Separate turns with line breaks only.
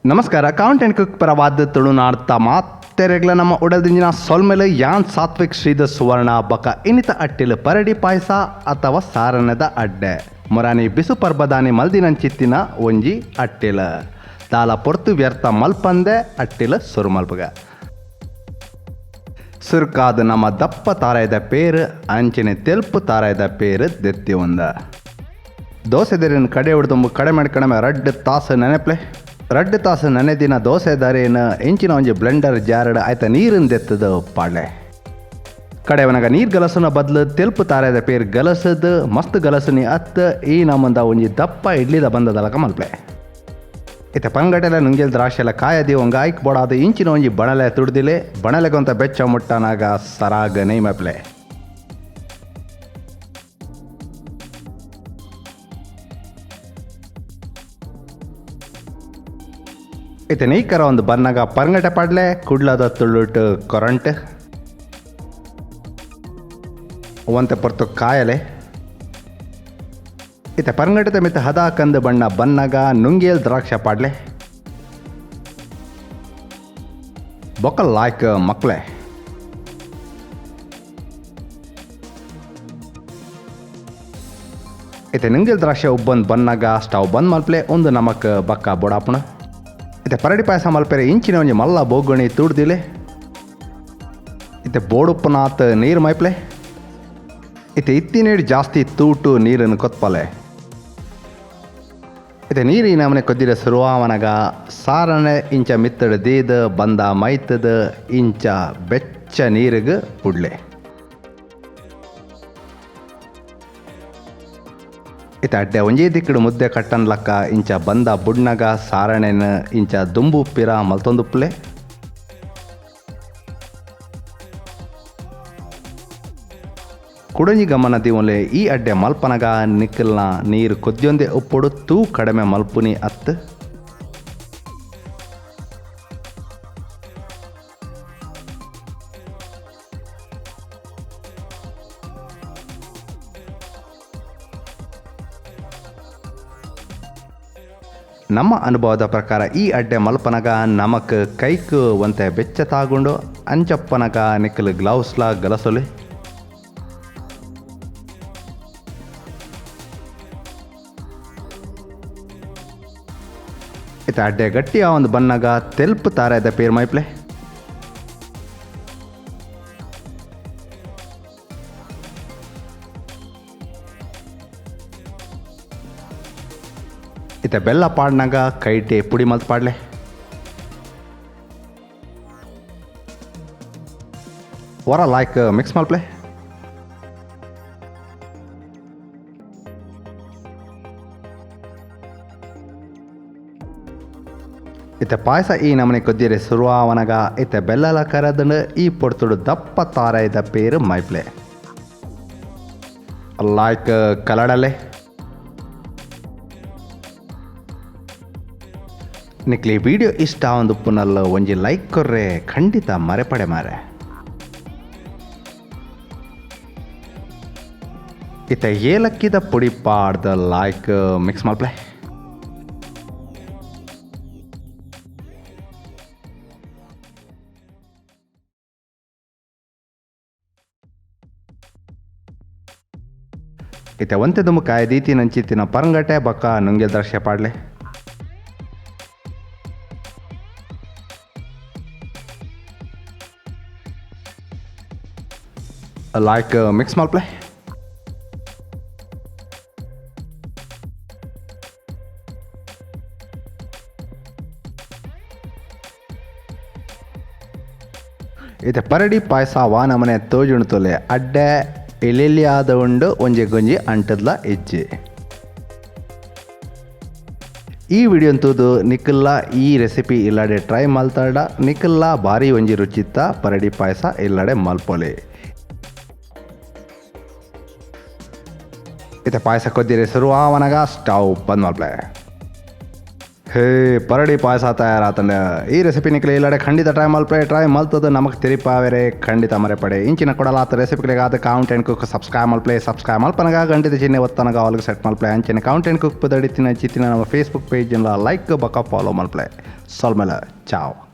ನಮಸ್ಕಾರ, count and cook ಪರವಾದ ತುಳುನಾಡ್ತ ಮಾತೆರೆಗ್ಲ ನಮ್ಮ ಉಡಲ್ದಿಂಜಿನ ಸೊಲ್ಮೆಲೆ. ಯಾನ್ ಸಾತ್ವಿಕ್ ಶ್ರೀಧ ಸುವರ್ಣ ಬಕ ಇನ್ನಿತ ಅಟ್ಟಿಲ್ ಪರಡಿ ಪಾಯಸ ಅಥವಾ ಸಾರನದ ಅಡ್ಡೆ ಮೊರಾನಿ ಬಿಸು ಪರ್ಬದಾನಿ ಮಲ್ದಿನಂಚಿತ್ತಿನ ಒಂಜಿ ಅಟ್ಟಿಲ ದಾಲ ಪೊರ್ತು ವ್ಯರ್ಥ ಮಲ್ಪಂದೆ ಅಟ್ಟಿಲ ಸುರು ಮಲ್ಪಗ. ಸುರ್ಕಾದ ನಮ್ಮ ದಪ್ಪ ತಾರಾಯದ ಪೇರು ಅಂಚನೆ ತೆಲ್ಪು ತಾರಾಯದ ಪೇರು ದೆತ್ತಿ ಒಂದ ದೋಸೆ ದರಿನ ಕಡೆ ಹಿಡ್ದು ಕಡಿಮೆ ಕಡಿಮೆ 2 ತಾಸು ನೆನೆಪ್ಲೆ. 2 ತಾಸು ನೆನೆದಿನ ದೋಸೆ ದಾರಿನ ಇಂಚಿನ ಒಂಜಿ ಬ್ಲೆಂಡರ್ ಜಾರಡ್ ಆಯ್ತ ನೀರಿನ ದೆತ್ತದ ಪಾಡ್ಲೆ. ಕಡೆವನಾಗ ನೀರು ಗಲಸನ ಬದಲು ತೆಲ್ಪು ತಾರಾಯದ ಪೇರು ಗಲಸದ ಮಸ್ತ್ ಗಲಸನಿ ಅತ್ತ ಈ ನಮ್ಮಂದ ಒಂಜಿ ದಪ್ಪ ಇಡ್ಲಿದ ಬಂದದಲಕ ಮಲ್ಪ್ಲೆ. ಇತ್ತೆ ಪಂಗಟೆಲ್ಲ ನುಂಗೆಲ್ ದ್ರಾಕ್ಷೆಲ್ಲ ಕಾಯದಿ ಒಂಗ ಆಯ್ಕ್ ಬೋಡಾದ ಇಂಚಿನ ಒಂಜಿ ಬಣಲೆ ತುಡ್ದಿಲೆ ಬಣಲೆಗೊಂತ ಬೆಚ್ಚ ಮುಟ್ಟನಾಗ ಸರಾಗ ನೈಮಪ್ಲೆ. ಇತ್ತೆ ನೈಕರ ಒಂದು ಬನ್ನಗ ಪರಂಗಟೆ ಪಾಡ್ಲೆ ಕುಡ್ಲದ ತುಳುಟು ಕೊರಂಟ್ ಒಂತೆ ಪೊರ್ತು ಕಾಯಲೆ. ಇತ್ತೆ ಪರಂಗಟದ ಮಿತ್ತ ಹದ ಕಂದು ಬಣ್ಣ ಬನ್ನಗ ನುಂಗೇಲ್ ದ್ರಾಕ್ಷ ಪಾಡ್ಲೆ ಬೊಕ್ಕಲ್ ಲಾಯ್ಕ್ ಮಕ್ಳೆ. ಇತ್ತೆ ನುಂಗೇಲ್ ದ್ರಾಕ್ಷ ಉಬ್ಬಂದು ಬನ್ನಗ ಸ್ಟವ್ ಬಂದ್ ಮಲ್ಪ್ಲೆ ಒಂದು ನಮಕ್ ಬಕ್ಕ ಬೊಡಾಪಣ. ಇತ್ತೆ ಪರಡಿ ಪಾಯಸ ಮಲ್ಪೆರೆ ಇಂಚಿನ ಒಂಜಿ ಮಲ್ಲ ಬೋಗಣಿ ತುಡ್ದಿಲೆ. ಇತ್ತೆ ಬೋಡುಪ್ಪನಾತ್ ನೀರು ಮೈಪ್ಲೆ. ಇತ್ತೆ ಇತ್ತಿನೇಡು ಜಾಸ್ತಿ ತೂಟು ನೀರನ್ನು ಕೊತ್ಪಲೆ. ಇತ್ತೆ ನೀರು ಈ ನಮನೆ ಕೊದ್ದಿರ ಸುರುವಾವನಗ ಸಾರನೆ ಇಂಚ ಮಿತ್ತಡು ದೀದ ಬಂದ ಮೈತದ ಇಂಚ ಬೆಚ್ಚ ನೀರಿಗೆ ಪುಡ್ಲೆ. ಇತ್ತೆ ಅಡ್ಡೆ ಒಂಜೇ ದಿಕ್ಕಡು ಮುದ್ದೆ ಕಟ್ಟನ್ಲಕ್ಕ ಇಂಚ ಬಂದ ಬುಡ್ನಗ ಸಾರಣೆನ ಇಂಚ ದುಂಬು ಪಿರ ಮಲ್ತೊಂದುಪ್ಪಲೆ. ಕುಡಂಜಿ ಗಮನ ದೀವೊಲೆ ಈ ಅಡ್ಡೆ ಮಲ್ಪನಗ ನಿಕ್ಕಲ್ನ ನೀರು ಕೊದ್ಯೊಂದೆ ಉಪ್ಪೊಡು ತೂ ಕಡಿಮೆ ಮಲ್ಪುನಿ ಅತ್ತು. ನಮ್ಮ ಅನುಭವದ ಪ್ರಕಾರ ಈ ಅಡ್ಡೆ ಮಲ್ಪನಗ ನಮಕ್ ಕೈಕ್ ಒಂತೆ ಬೆಚ್ಚ ತಾಗೊಂಡು ಅಂಚಪ್ಪನಗ ನಿಕ್ಕಲು ಗ್ಲೌಸ್ಲ ಗಲಸೊಲಿ. ಇತ್ತ ಅಡ್ಡೆ ಗಟ್ಟಿಯ ಒಂದು ಬನ್ನಗ ತೆಲ್ಪು ತಾರಾಯದ ಪೇರ್ ಮೈಪ್ಲೆ. ಇತ್ತ ಬೆಲ್ಲ ಪಾಡ್ನಾಗ ಕೈಟೆ ಪುಡಿ ಮಲ್ತ್ ಪಾಡ್ಲೆ. ವರ ಲಾಯ್ಕ್ ಮಿಕ್ಸ್ ಮಲ್ಪ್ಲೆ. ಇತ್ತೆ ಪಾಯಸ ಈ ನಮನೆ ಕೊದ್ದಿರೆ ಸುರುವಾವನಗ ಇತ್ತೆ ಬೆಲ್ಲಲ ಕರದಂಡು ಈ ಪೊರ್ತುಡು ದಪ್ಪ ತಾರಾಯದ ಪೇರು ಮೈಪ್ಲೆ ಲಾಯ್ಕ್ ಕಲಡಲೆ. ನಿಕ್ಲಿ ವಿಡಿಯೋ ಇಷ್ಟ ಒಂದು ಪುನಲ್ಲ ಒಂಜಿ ಲೈಕ್ ಕೊರ್ರೆ ಖಂಡಿತ ಮರೆಪಡೆ ಮಾರೆ. ಇತ್ತ ಏಲಕ್ಕಿದ ಪುಡಿ ಪಾಡ್ದ ಲಾಯ್ಕ್ ಮಿಕ್ಸ್ ಮಲ್ಪ್ಲೆ. ಇತ್ತ ಒಂತೆ ದುಮ್ಮು ಕಾಯ ದೀತಿ ನಂಚಿತ್ತಿನ ಪರಂಗಟೆ ಬಕ್ಕ ನುಂಗೆ ದ್ರಾಕ್ಷೆ ಪಾಡ್ಲೆ. ಲಾಯ್ಕ್ ಮಿಕ್ಸ್ ಮಲ್ಪ್ಲೆ. ಇತ್ತೆ ಪರಡಿ ಪಾಯಸ ವಾ ನಮನೆ ತೋಜುಣು ತೊಲೆ ಅಡ್ಡೆ ಎಲೆಲಿಯಾದ ಉಂಡು ಒಂಜಿ ಗೊಂಜಿ ಅಂಟದ್ಲ ಇಜ್ಜಿ. ಈ ವಿಡಿಯೋ ತೂದು ನಿಕ್ಕಲ್ಲ ಈ ರೆಸಿಪಿ ಇಲ್ಲಡೆ ಟ್ರೈ ಮಲ್ತಾಡ ನಿಕ್ಕಲ್ಲ ಭಾರಿ ಒಂಜಿ ರುಚಿತ್ತ ಪರಡಿ ಪಾಯಸ ಇಲ್ಲಡೆ ಮಲ್ಪೊಲೆ. ಇತ್ತೆ ಪಾಯಸ ಕೊದ್ದಿರೆ ಶುರುವಾವನಗ ಸ್ಟವ್ ಬಂದ್ ಮಲ್ಪ್ಲೆ. ಹೇ, ಪರಡಿ ಪಾಯಸ ತಯಾರಾತಂಡ. ಈ ರೆಸಿಪಿ ನಿಕ್ಲೆ ಇಲ್ಲಡೆ ಖಂಡಿತ ಟ್ರೈ ಮಲ್ಪೆ. ಟ್ರೈ ಮಲ್ತದ ನಮಕ್ ತೆರಿಪಾವೆರೆ ಖಂಡಿತ ಮರೆಪಡೆ. ಇಂಚಿನ ಕೊಡಲಾತ ರೆಸಿಪಿಗಳಿಗಾದ ಕೌಂಟ್ ಆ್ಯಂಡ್ ಕುಕ್ ಸಬ್ಸ್ಕ್ರೈಬ್ ಮಲ್ಪಲೆ. ಸಬ್ಸ್ಕ್ರೈಬ್ ಮಲ್ಪನಗ ಗಂಟೆದ ಚಿಹ್ನೆ ಒತ್ತನಗ ಆಲ್ಗೆ ಸೆಟ್ ಮಲ್ಪಲೆ. ಅಂಚಿನ ಕೌಂಟ್ ಆ್ಯಂಡ್ ಕುಕ್ ಪದಡಿತ್ತಿನ ಚಿತ್ತಿನ ನಮ್ಮ ಫೇಸ್ಬುಕ್ ಪೇಜ್ ಲೈಕ್ ಬೊಕ್ಕ ಫಾಲೋ ಮಲ್ಪಲೆ. ಸೊಲ್ಮೆಲ, ಚಾವ್.